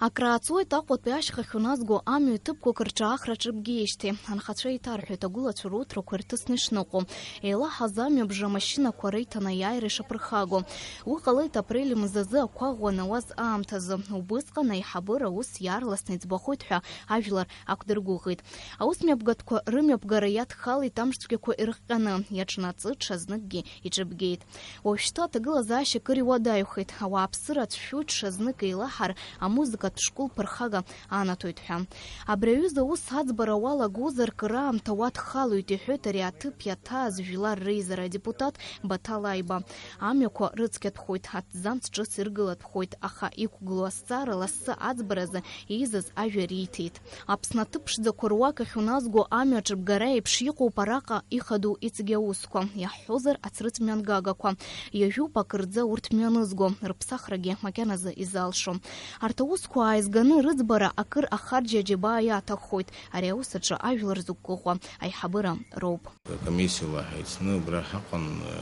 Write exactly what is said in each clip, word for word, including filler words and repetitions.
Акрааҵуеит Аҟәатәи ашьхахь уназго амҩа ҭыԥқәак рҿаахра ҿыбгеижьҭеи. Анхацәа еиҭарҳәоит агәылацәа руҭрақәа ирҭысны ишныҟәо. Еилаҳаз амҩабжа амашьынақәа реиҭанеиааира ишаԥырхаго. Уи ҟалеит апрель мзазы ақәа ӷәӷәа анауаз аамҭазы. Убысҟан аиҳабыра ус иаарласны иӡбахоит ҳәа ажәлар ақәдыргәыӷит. Аус мҩаԥгатәқәа рымҩаԥгара иадхалеит амшцәгьақәа ирыхҟьаны, иаҿнаҵы ҽазныкгьы иҿыбгеит. Уажәшьҭа аҭагылазаашьа акыр иуадаҩхеит, ауааԥсыра ацәшәы ҽазнык еилаҳар, амузыкатә школ ԥырхага анаҭоит ҳәа. Абри аҩыза аус аӡбара уалагозар, кыраамҭа уадхалоит, иҳәоит ари аҭыԥ иаҭааз жәлар реизара адепутат Баҭал Аиба. Амҩақәа рыцқьатәхоит, аҭӡамц ҿыц иргылатәхоит, аха иқәгылоу азҵаара лассы аӡбаразы еизаз ажәа риҭеит. Аԥсны аҭыԥ ԥшӡақәа руак ахь уназго амҩа аҿыбгара еиԥш иҟоуп араҟа ихадоу иҵегь аусқәа, иаҳҳәозар, ацрыҵ мҩангагақәа. Иажәуп акырӡа урҭ мҩанызго, рыԥсахрагьы макьаназы изалшом. Арҭ аусқәа ааизганы рыӡбара акыр ахарџь аџьабаа иаҭаххоит. Ари аус аҿы ажәлар зықәгәыӷуа аиҳабыра роуп. Акомиссиала ҳаицны абра ҳаҟан, э,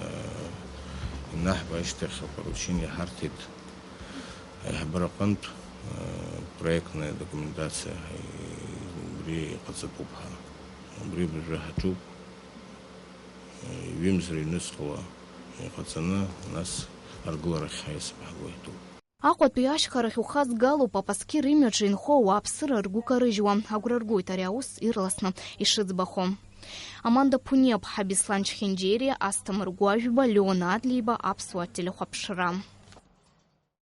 ианаҳба ашьҭахь апоручение ҳарҭеит аиҳабыра аҟынтә, э, проектная документациа, э, убри иҟаҵатәуп ҳәа. Убри абыржәы ҳаҿуп, э, ҩымз рыҩнуҵҟала иҟаҵаны, нас аргыларахь ҳаиасып ҳгәы иаҳәатәуп. Аҟәатәи ашьхарахь ухазгалоуп, аԥасқьыр имҩаҿы инхо ауааԥсыра ргәы карыжьуа, агәра ргоит ари аус ирласны ишыӡбахо. Аманда Ԥуниаԥҳа, Беслан Чхинџьериа, Асҭамыр Гәажәба, Леон Адлеиба, Аԥсуа телехәаԥшра.